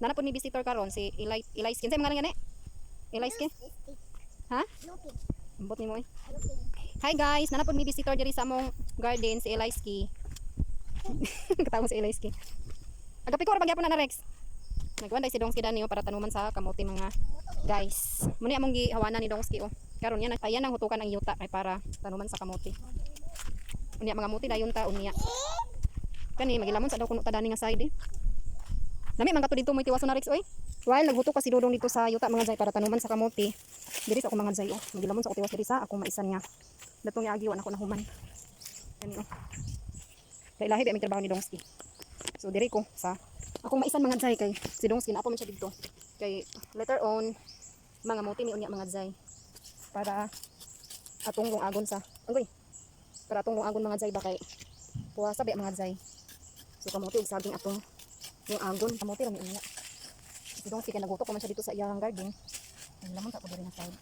Naa na pod mi visitor karon, si Eli Eli Skin. Sa mga ngalan? Eli Skin? Ha? Lupin. Ambot nimo eh. Lupin. Hi guys, naa na pod mi visitor diri sa among garden, si Eliski. Katawa si Eliski. Agapi ko ra pagyapon na na Rex. Nagwanday si Dongski dani oh, para tanuman sa kamote, mga guys. Muni among gihawanan ni Dongski oh. Karon yan ayan ang hutukan ang yuta kay para tanuman sa kamote. Unya mga muti dayon ta unya. Kani magilamon sa daw kuno ta dani nga side eh. Lami man kato dito mo tiwaso na Rex oy. While naghutok ka si Dodong dito sa yuta, mga jay, para tanuman sa kamote. Diri sa akong mga jay oh. Magilamon sa ako tiwas diri sa akong maisan nga. Datong niagi wa na ako nahuman. Kani oh. Kay lahi ba may trabaho ni Dongski. So diri ko sa akong maisan, mga jay, kay si Dongski naa pa man siya didto. Kay later on mga muti ni unya, mga jay. Para atong agon sa anggoy. Para atong agon, mga jay, ba, kay puwasa ba, mga jay. So kamote ug saging atong yung agon, kamote ra mi unya. Si Dongski kay nagutok pa man siya dito sa iyang garden. Ang lamon sa ako diri na side.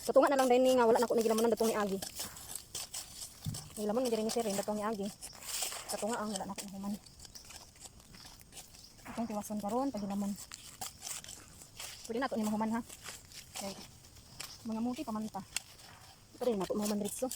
Katunga na lang din ni nga wala na ako nagilamonan datong ni Agi. Nagilamon nga diri ni Sirin datong ni Agi. Katunga ang wala na ako nahuman. Atong tiwason karon pagilamon. Pwede na to ni mahuman ha. Kay mga muti pa man ta. Pwede na to mahuman diretso.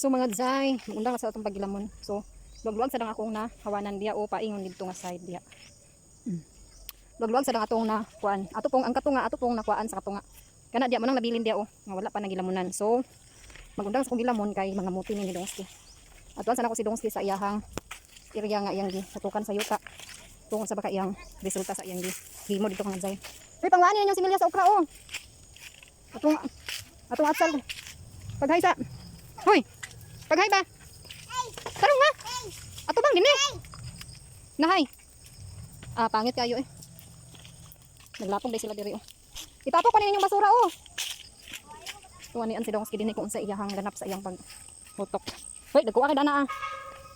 So mga jay, undang sa atong pagilamon. So luwag-luwag sa dang akong nahawanan diya o paingon didto nga side diya. Luwag-luwag sa dang atong na kuan. Ato pong ang katunga, ato pong nakuan sa katunga. Kana diya mo nang nabilin diya oh, nga wala pa nagilamonan. So magundang sa kong gilamon kay mga muti ni Dongski. Atuan sana ko si Dongski sa iyahang area nga iyang gi hutukan sa yuta. Tungod sa baka iyang resulta sa iyang gi himo dito nga jay. Uy, pangwaan ninyo si Milya sa okra oh. Atong atong atsal. Paghay sa. Hoy. Paghay ba? Tarong nga. Ato bang dinhi? Nahay. Ah, pangit kayo eh. Naglapong day sila diri oh. Itapok pa ninyong basura oh. Tuwa ni si Dongski dinhi kung unsa iyahang ganap sa iyang paghutok. Hoy, dagko ka dana ah.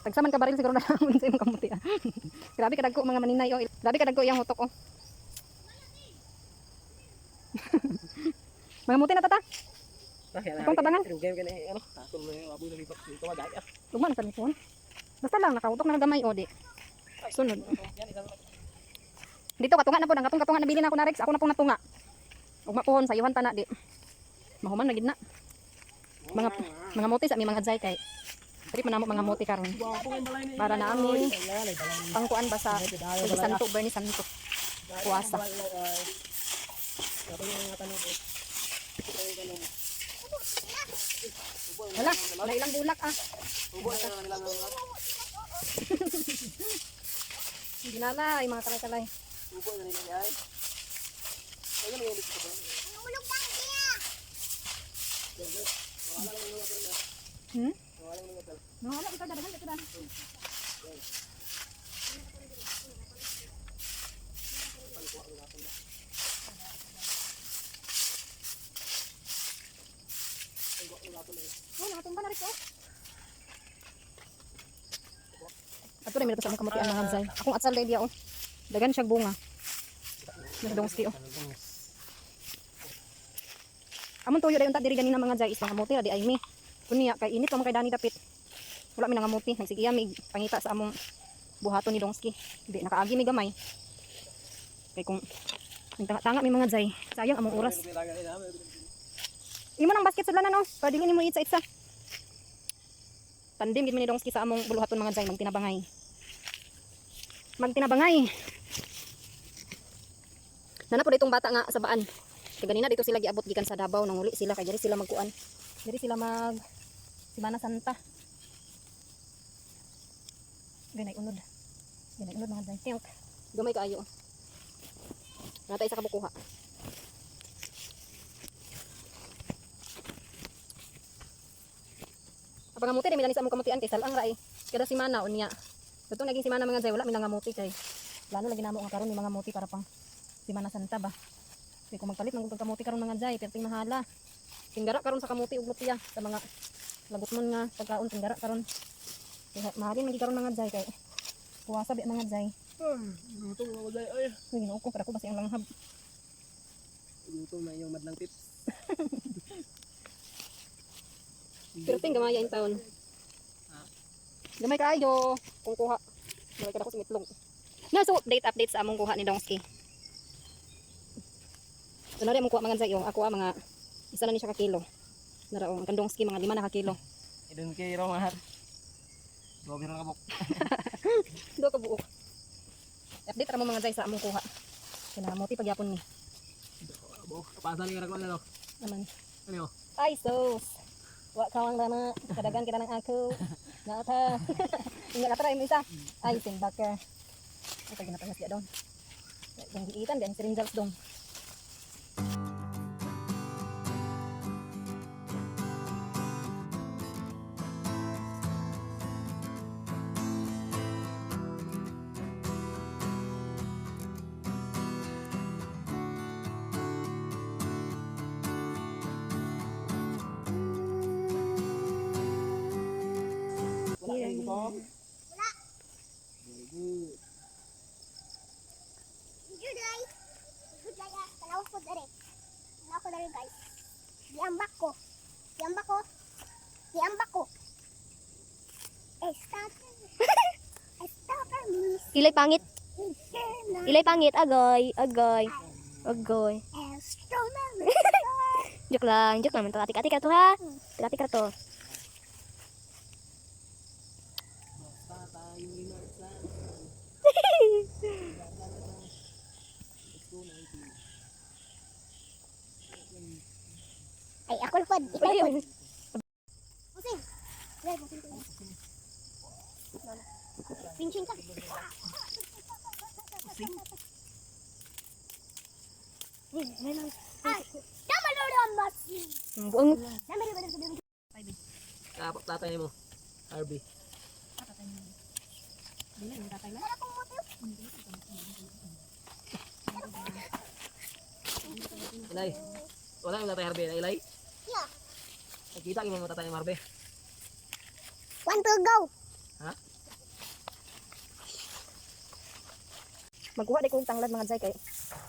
Tagsaman ka baril siguro na sa imong kamuti ah. Grabe ka dagko mga maninay oh. Grabe ka dagko iyang hutok oh. Mga muti na tata. Itong tabangan. Lugma na sa nipon. Basta lang nakahutok na gamay o di. Sunod. Dito katunga na po, ang katong katunga nabili na ako na Rex, ako na pong natunga. Ugma pohon sayuhan ta na di. Mahuman na gid na. Mga mga muti sa mi, mga jay, kay trip man namo mga muti karon. Para na ami pangkuan ba sa Berni Santo, Berni Santo. Puasa. Wala, wala ilang bulak ah. Ginalay, mga kalay-kalay. Nulog lang siya. Wala, ikaw dadagan, ito dan. Oh, nakatumba na rin ko. Ato rin, sa among kamuti ang mga zay. Akong atsal dia oh. Dagan siyang bunga. Nagdongski oh. Amon tuyo dayon ta diri ganina, mga jay, is mga kamuti ra di ay mi. Kunya kay init pa man kay dani dapit. Wala mi nangamuti, nagsigiya mi pangita sa among buhaton ni Dongski. Di nakaagi mi gamay. Kay kung nagtanga-tanga mi, mga jay, sayang among oras. Imo nang basket sudlanan oh. Para dili nimo itsa-itsa. Tandim gid mi ni Dongski sa among buluhaton, mga jay, magtinabangay. Magtinabangay. Nana po ditong bata nga sa baan. Kay ganina dito sila giabot gikan sa Davao, nanguli sila kay diri sila magkuan. Diri sila mag Semana Santa. Ganay unod. Ganay unod, mga day. Tiyok. Gamay kaayo. Natay sa kabukuha. Ang pangamuti rin, sa among kamutian kay salang ra eh. Kada simana unya. Ito naging simana, mga jay, wala mi nangamuti kay plano lagi namo nga karon may mga muti para pang Simana Santa ba. Kay kung magpalit man kung kamuti karon, mga jay, perting mahala. Tinggara karon sa kamuti ug lumpia sa mga lagot mon nga pagkaon, tinggara karon. Kay mahalin man karon, mga jay, kay puwasa bi, mga jay. Gutom ako dahil. Ay, Uy, Ginoo ko, para ko basi ang langhab. gutom na iyong madlang tips. Perting gamaya in town. Gamay kaayo kung kuha. Gamay kada ko sa mitlog. Na so update update sa among kuha ni Dongski. So na rin among kuha, mga jay, oh. Ako ah, mga isa na ni siya ka kilo. Nara oh, ang kandongski mga 5 na ka kilo. Idun kay Romar. Grabe ra kabok. Do ka buok. Update ra mo, mga jay, sa among kuha. Kinamuti pagyapon ni. Bok, pasa ni ra ko ano. Naman. Ano? Ay sus. Wa kawang dana, kadagan kita ng ako. Naata. Ingat ka try mo isa. Ay simbaka. Ay pag ginapangas dia dong. Yung giitan diyan si dong. Wala kay gutom? Wala. Very good. Good guys. Good guys. Ah. Tanaw ko dere. Tanaw ko dere, guys. Giambak ko. Giambak ko. Giambak ko. Stop. Stop me. Ilay pangit. Ilay pangit. Agoy. Agoy. Agoy. Joke lang. Joke lang. Atik-atik to ha. Atik-atik to. Basta tayo inarsa. Ay, ako pod. Ikaw pod. Pusing. Dai, pusing ko. Pinching ka. Ay, tama na mas. Buong Tatay mo. Harvey. Ilay. Wala yung tatay Harvey. Ilay. Yeah. Nakita mo mo tatay ni Harvey. One, two, go. Ha? Magkuha di ko og tanglad, mga jay, kay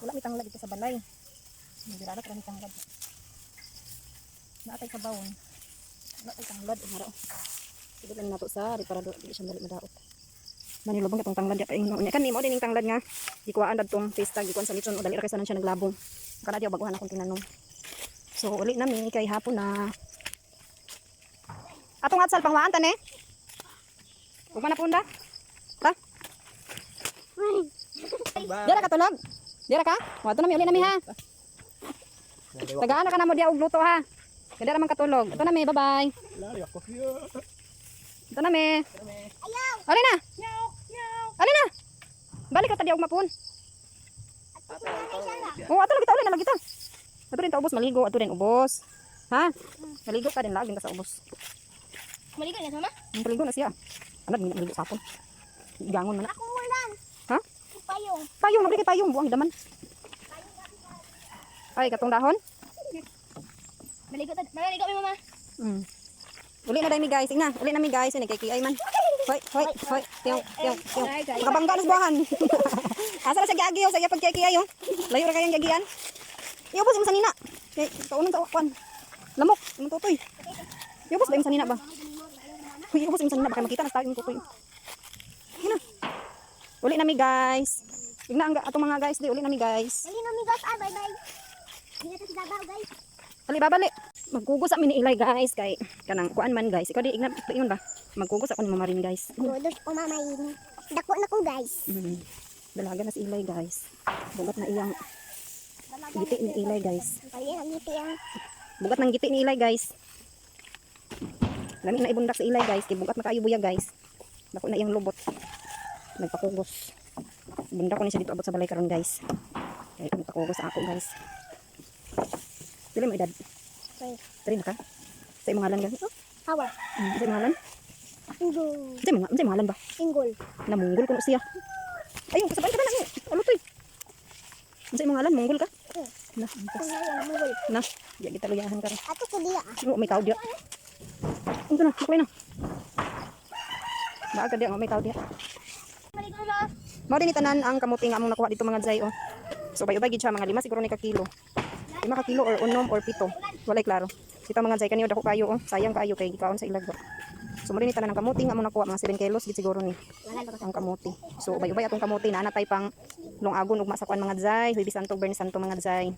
wala mi tanglad dito sa balay. Nagirara pa ni tanglad. Naatay sa bawon. Wala tay tanglad mara. Sige lang nato sa para do di siya dali madaot. Manilubong itong tanglad ya kay unya kan nimo din ning tanglad nga gikuhaan dadtong pista gikuan sa litson o dali ra kay sanan siya naglabong. Kada di baguhan akong tinanom. So uli na mi kay hapon na. Atong atsal pangwaan tane. Ugma na punda. Ta? Dira ka tulog. Dira ka? Wato na mi, uli na mi ha. Tagaan na ka na mo diya og luto ha. Kaya man katulog. Ito na mi, bye-bye. Lari ako. Ito na mi. Uli na. Uli na. Balik ka ta diya og mapun. Oh, ato lagi ta, uli na lagi ta. Ato rin ta ubos maligo, ato rin ubos. Ha? Maligo ka din lagi ka sa ubos. Maligo na sama? Maligo na siya. Ano, maligo sa hapon. Gangon man na. Ako ulan. Ha? Payong. Payong, mabili kay payong, buang daman. Ay, katong dahon. Maligo ta. Maligo mi mama. Uli na dami, guys. Ingna, uli na mi, guys. Ini kay kiay man. Hoy, hoy, hoy. Tiyong, tiyong, tiyong. Makabangga na sa buwangan. Asa na siya giagi oh, sa iya pagkiay oh. Layo ra kayang giagian. Iubos mo sa nina. Kay kaunon sa kwan. Lamok, imong tutoy. Iubos ba imong sa nina ba? Uy, iubos imong sa nina baka makita na sa tao imong tutoy. Hina. Uli na mi, guys. Igna ang atong mga guys di uli na mi, guys. Dali na mi, guys. Ah, bye bye. Dito sa Davao, guys. Ali babali. Magkugos sa ni Ilay, guys, kay kanang kuan man, guys. Ikaw di igna ingon ba? Magkugos ako ni Mama rin, guys. Gudot ko mamayin. Dako na ko, guys. Dalaga na si Ilay, guys. Bugat na iyang Giti ni Eli, guys. Kaya ang ngiti ah. Bugat ng giti ni Eli, guys. Lami na ibundak sa Eli, guys. Kay bugat na kaayo buya, guys. Dako na iyang lubot. Nagpakugos. Bundak ko ni siya dito abot sa balay karon, guys. Kay nagpakugos ako, guys. Pila mo edad? Okay. 3 na ka? Sa imong ngalan gani? Oh, Power. sa imong ngalan? Single. Sa imong ngalan ba? Single. Namunggol kuno siya. Ayun, kasabay ka na lang. Ano to? Sa imong ngalan, munggol ka? Na, antas. Single. Na, di kita luyahan karon. Ato ko diya ah. Oo, may tao diya. Ito na, okay na. Maaga diya, oh, may tao diya. Mao din ni tanan ang kamuti nga among nakuha dito, mga jay, oh. So ubay-ubay gid siya, mga 5 siguro ni ka kilo. 5 ka kilo or 6 or 7. Walay klaro. Kita, mga jay, kaniyo dako kayo, oh. Sayang kaayo kay gikaon sa ilag. So mo din ni tanan ang kamuti nga among nakuha, mga 7 kilos gid siguro ni ang kamuti. So ubay-ubay atong kamuti na natay pang lungagon ugma sa kuan, mga jay, Huwebes Santo, Biyernes Santo, mga jay.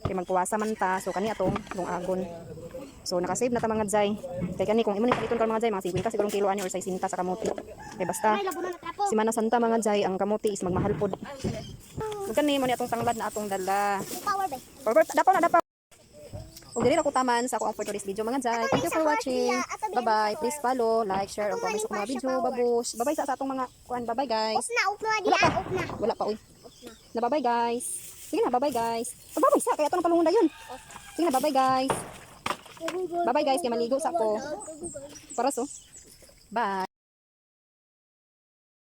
Kay magpuwasa man ta, so kani atong lungagon. So nakasave na ta, mga jay. Kay kani kung imo ni paliton karon, mga jay, mga 50 sigurong kilo ani or 60 sa kamuti. Kay basta Ay, labo na natrapo. Simana Santa, mga jay, ang kamuti is magmahal pod. Ug kani mo ni atong tanglad na atong dala. Power ba? Or dapaw na dapaw. Ug diri ra ko taman sa ako ang for today's video, mga jay. Thank you for watching. Bye-bye. Please follow, like, share, ug comment sa akong mga video. Babush. Bye-bye sa atong mga kuan. Bye-bye, guys. Off na, off na diya, off na. Wala pa uy. Off na. Na bye-bye, guys. Sige na, bye-bye, guys. Oh, bye-bye sa kaya ato nang palungon dayon. Sige na, bye-bye, guys. Bye-bye, guys, kay maligo sa ako. Paras oh. Bye.